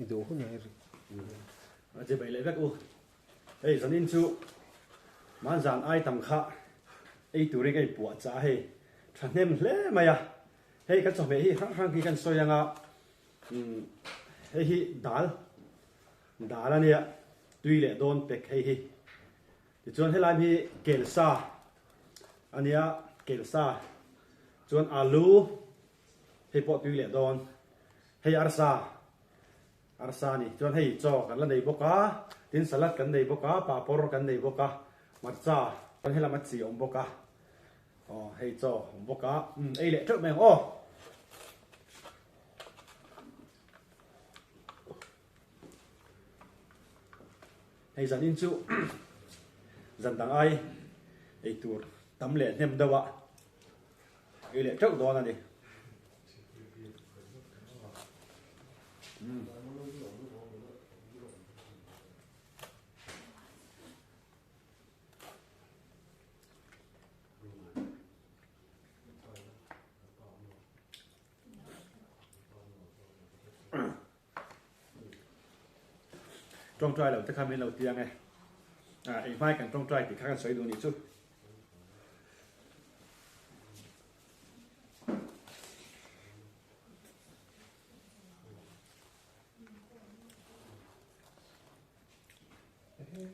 I duh hun ah i ri. A che bai leh vek u. Hei zanin chu manzan ai tam kha ei turin ka inpuah chah a hei thahnem hle mai a. Hei kan chawhmeh hi hrang hrang hi kan sawi anga umm hei hi dal dal a nia tui leh dawn pek hei hi. Tichuan helai hi kelsa a nia kelsa chuan alu hei pawh tui leh dawn hei arsa arsa a ni chuan hei chaw kan la nei bawk a tin salad kan nei bawk a papawr kan nei bawk a hmarcha chuan helam a chi a awm bawk a aw hei chaw a awm bawk a umm ei leh teuh mai ang aw. Hei zan in chu zan dang ai ei tur tam leh hnem deuh a ei leh teuh dawn a ni. Tawngtai lo te kha min lo tiang e. Ah, ei hmai kan tawngtai tih kha kan sawi duh nih chu.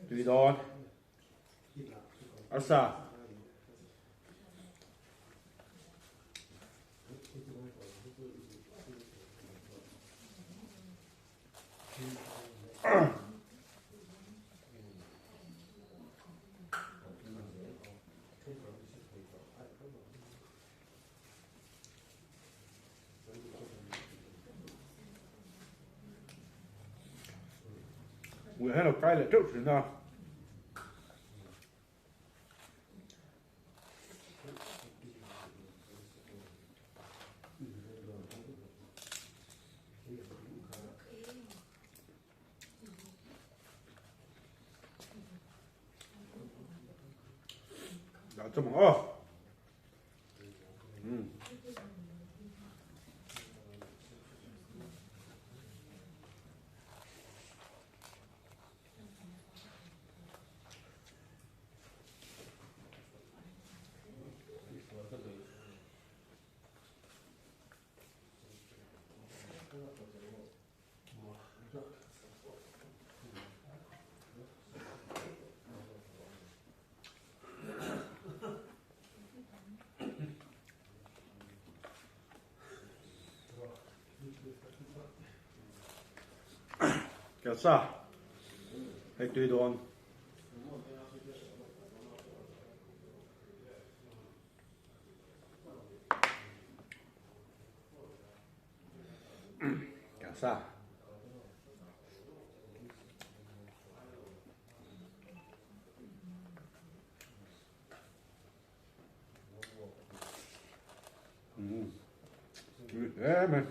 Tui dawn. Arsa. Ui hian a kai leh teuh thin a. Dah chawm ang aw. Umm. Kelsa hei tui dawn. Kelsa. Umm tui hle mai.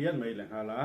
phian mai lehnghal a.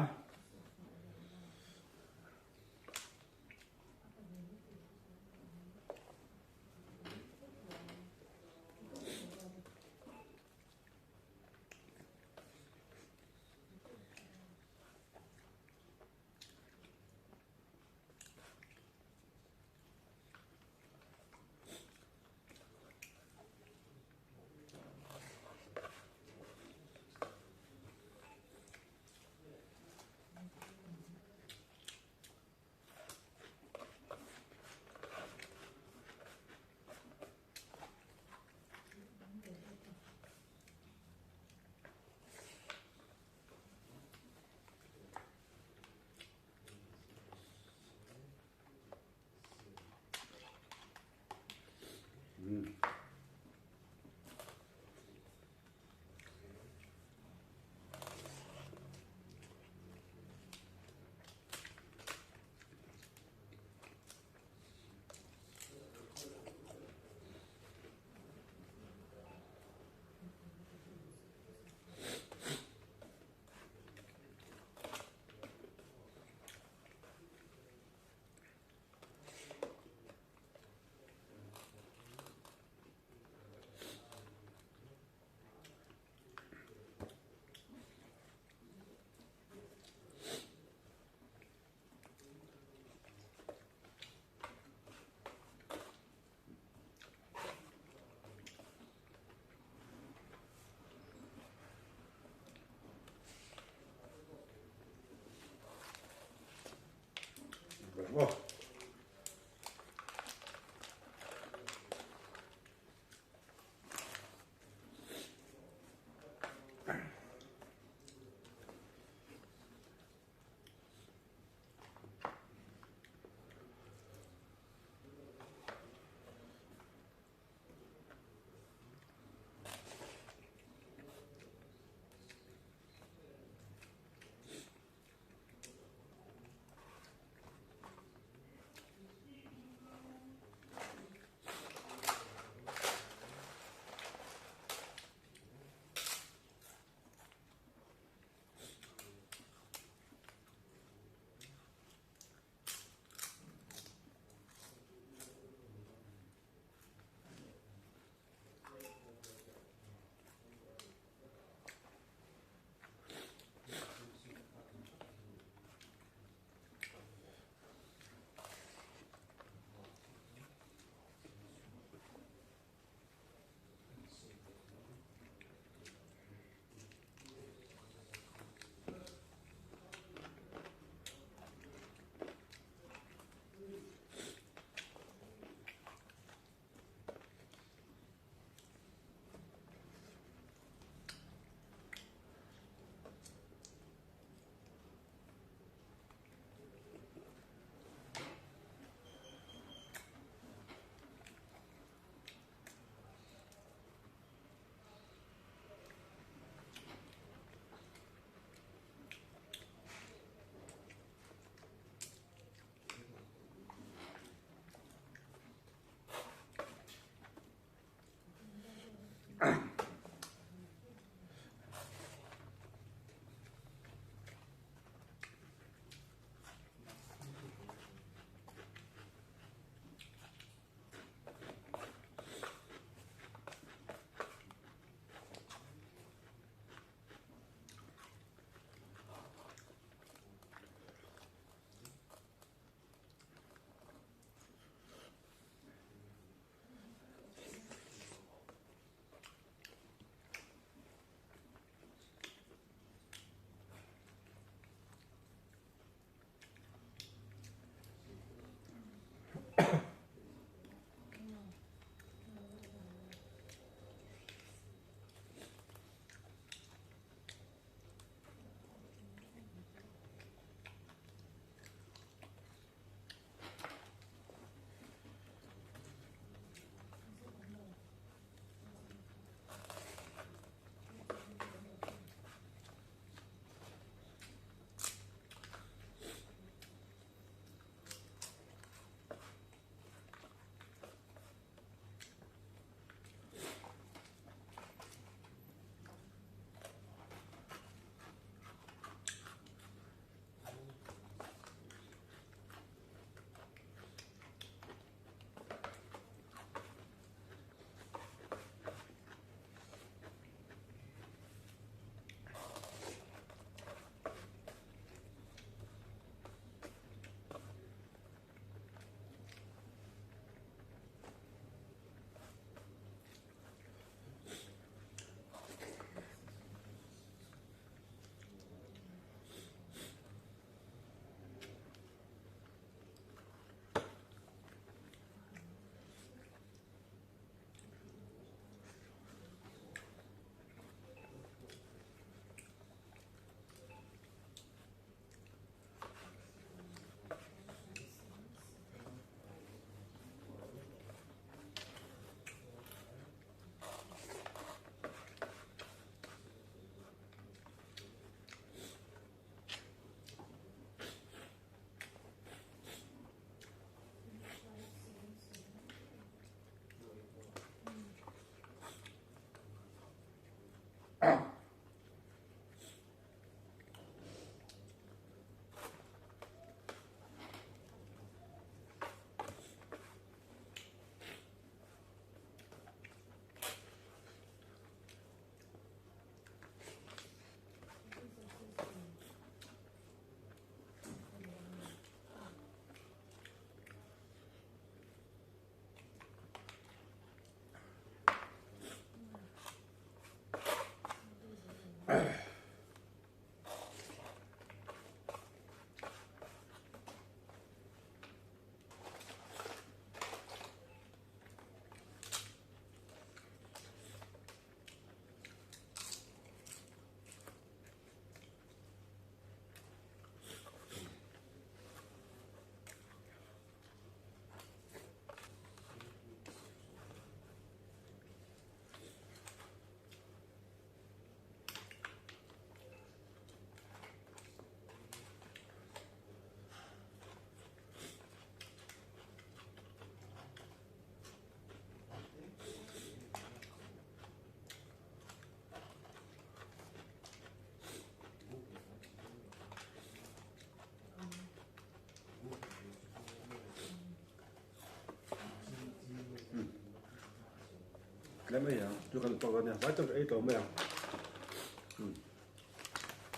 Tlem ei ang, chu kan tawk dawn nia, vai tam ei tawh mai ang.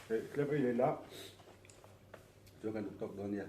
Hei tlem ei leh la, chu kan tawk dawn nia.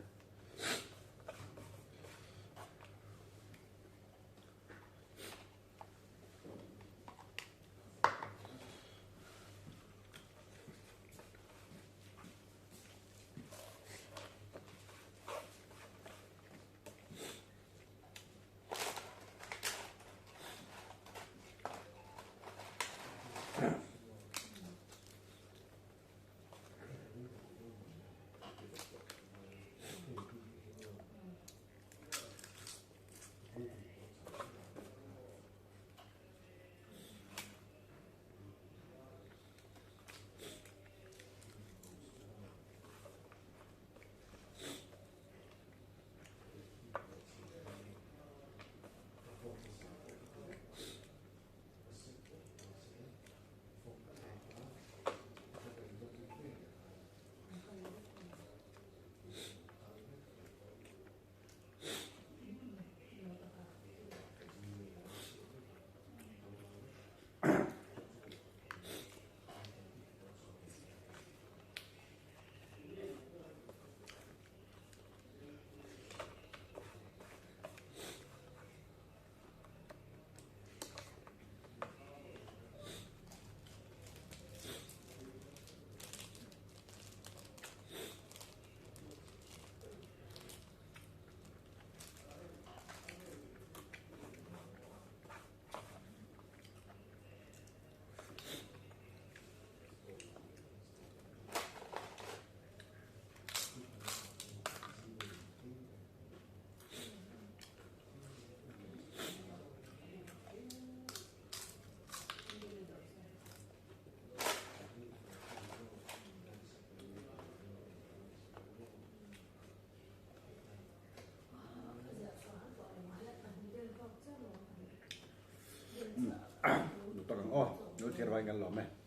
Tak ang aw, lo thir vai kan lawm e.